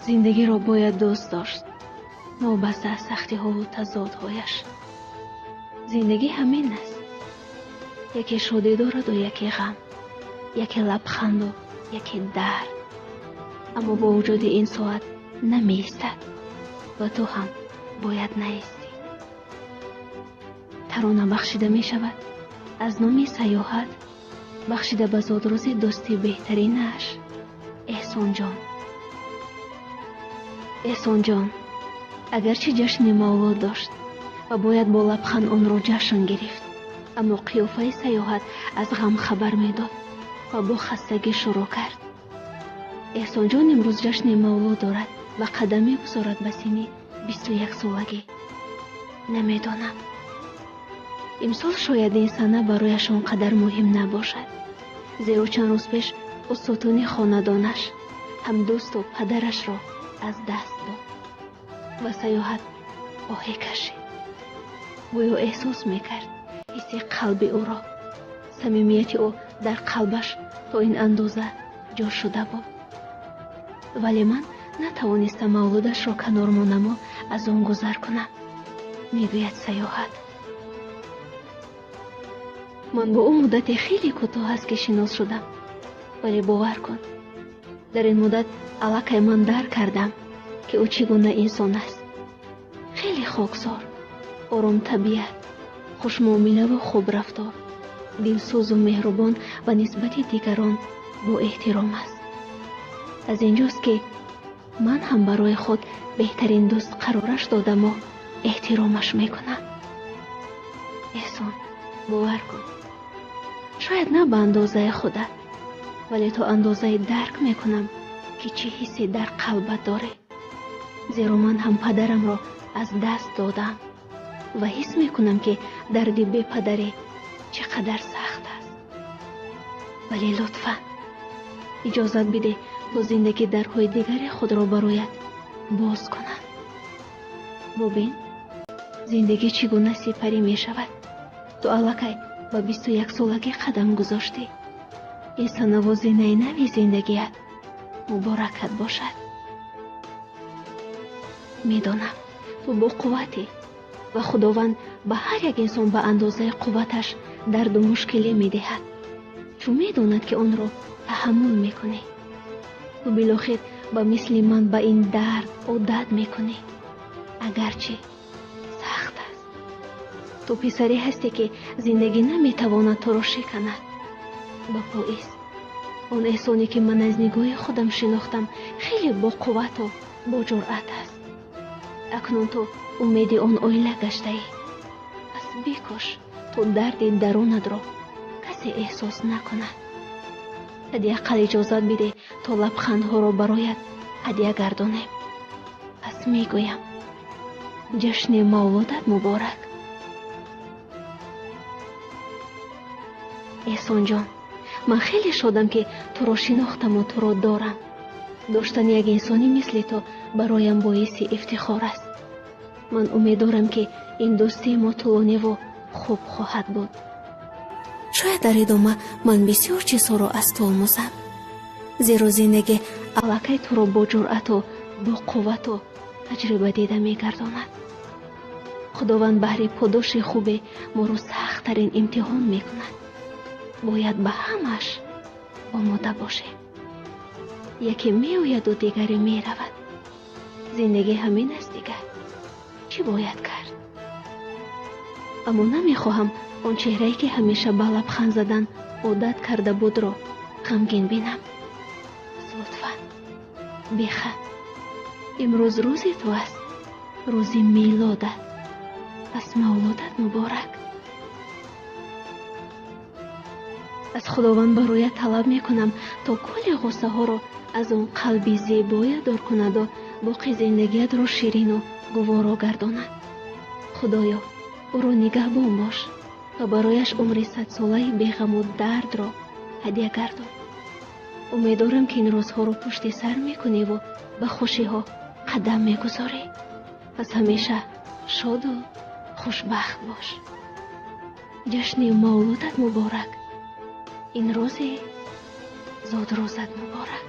Зиндагиро бояд дӯст дошт, новобаста аз сахтиҳову тазодҳояш. Зиндагӣ ҳамин аст. Яке шодӣ дораду яке ғам, яке лабханду яке дард. Аммо бо вуҷуди ин соат намеистад ва ту ҳам бояд наистӣ. Тарона бахшида мешавад аз номи Саёҳат, бахшида ба зодрӯзи дӯсти беҳтаринаш Эҳсонҷон. Эҳсонҷон агарчи ҷашни мавлуд дошт ва бояд бо лабханд онро ҷашн гирифт, аммо қиёфаи Саёҳат аз ғам хабар медод ва бо хастагӣ шурӯъ кард. Эҳсонҷон имрӯз ҷашни мавлуд дорад ва қадам мегузорад ба синни 21-солагӣ. Намедонам, имсол шояд ин сана барояш он қадар муҳим набошад, зеро чанд рӯз пеш ӯ сутуни хонадонаш, ҳамдӯсту падарашро аз даст дод ва Саёҳат оҳе кашид. Гӯё эҳсос мекард ҳисси қалби ӯро, самимияти ӯ дар қалбаш то ин андоза ҷо шуда буд. Вале ман натавонистам мавлудашро канор монаму аз он гузар кунам, мегӯяд Саёҳат. Ман бо ӯ муддате хеле кӯтоҳ аст ки шинос шудам, вале бовар кун, дар ин муддат аллакай ман дарк кардам, ки ӯ чӣ гуна инсон аст. Хеле хоксор, оромтабиат, хушмуомилаву хубрафтор, дилсӯзу меҳрубон ва нисбати дигарон бо эҳтиром аст. Аз инҷост, ки ман ҳам барои худ беҳтарин дӯст қарораш додаму эҳтиромаш мекунам. Эҳсон, бовар кун, шояд на ба андозаи худат, вале то андозае дарк мекунам, ки чӣ ҳиссе дар қалбат дорӣ, зеро ман ҳам падарамро аз даст додам ва ҳис мекунам, ки дарди бепадарӣ чӣ қадар сахт аст. Вале лутфан иҷозат бидеҳ, то зиндагӣ дарҳои дигаре худро бароят боз кунад. Бубин, зиндагӣ чӣ гуна сипарӣ мешавад. Ту аллакай ба 21-солагӣ қадам гузоштӣ. Ин санаву зинаи нави зиндагият муборакат бошад. Медонам, ту бо қувватӣ ва Худованд ба ҳар як инсон ба андозаи қувваташ дарду мушкилӣ медиҳад, чун медонад, ки онро таҳаммул мекунӣ. Ту билохир ба мисли ман ба ин дард одат мекунӣ, агарчи сахт аст. Ту писаре ҳастӣ, ки зиндагӣ наметавонад туро шиканад. Ба поиз он эҳсоне, ки ман аз нигоҳи худам шинохтам, хеле боқуввату боҷуръат аст. Акнун ту умеди он оила гаштаӣ, пас бикош, то дарди дарунатро касе эҳсос накунад. Ҳадди ақал иҷозат бидеҳ, то лабхандҳоро бароят ҳадя гардонем. Пас мегӯям: ҷашни мавлудат муборак, Эҳсонҷон. Ман хеле шодам, ки туро шинохтаму туро дорам. Доштани як инсони мисли ту бароям боиси ифтихор аст. Ман умед дорам, ки ин дӯстии мо тӯлониву хуб хоҳад буд. Шояд дар идома ман бисёр чизҳоро аз ту омӯзам, зеро зиндагӣ аллакай туро бо ҷуръату бо қуввату таҷриба дида мегардонад. Худованд баҳри подоши хубе моро сахттарин имтиҳон мекунад. Бояд ба ҳамаш омода бошем. Яке меояду дигаре меравад. Зиндагӣ ҳамин аст, дигар чӣ бояд кард? Аммо намехоҳам он чеҳрае, ки ҳамеша ба лабханд задан одат карда будро, ғамгин бинам. Пас лутфан биханд. Имрӯз рӯзи ту аст, рӯзи милодат. Пас мавлудат муборак. Аз Худованд бароят талаб мекунам, то кулли ғуссаҳоро аз он қалби зебоя дур кунаду боқи зиндагиятро ширину гуворо гардонад. Худоё, ӯро нигаҳбон бош ва барояш умри садсолаи беғаму дардро ҳадя гардон. Умеддорам, ки ин рӯзҳоро пушти сар мекуниву ба хушиҳо қадам мегузорӣ. Пас ҳамеша шоду хушбахт бош. Ҷашни мавлудат муборак. Ин рӯзи зодрӯзат муборак.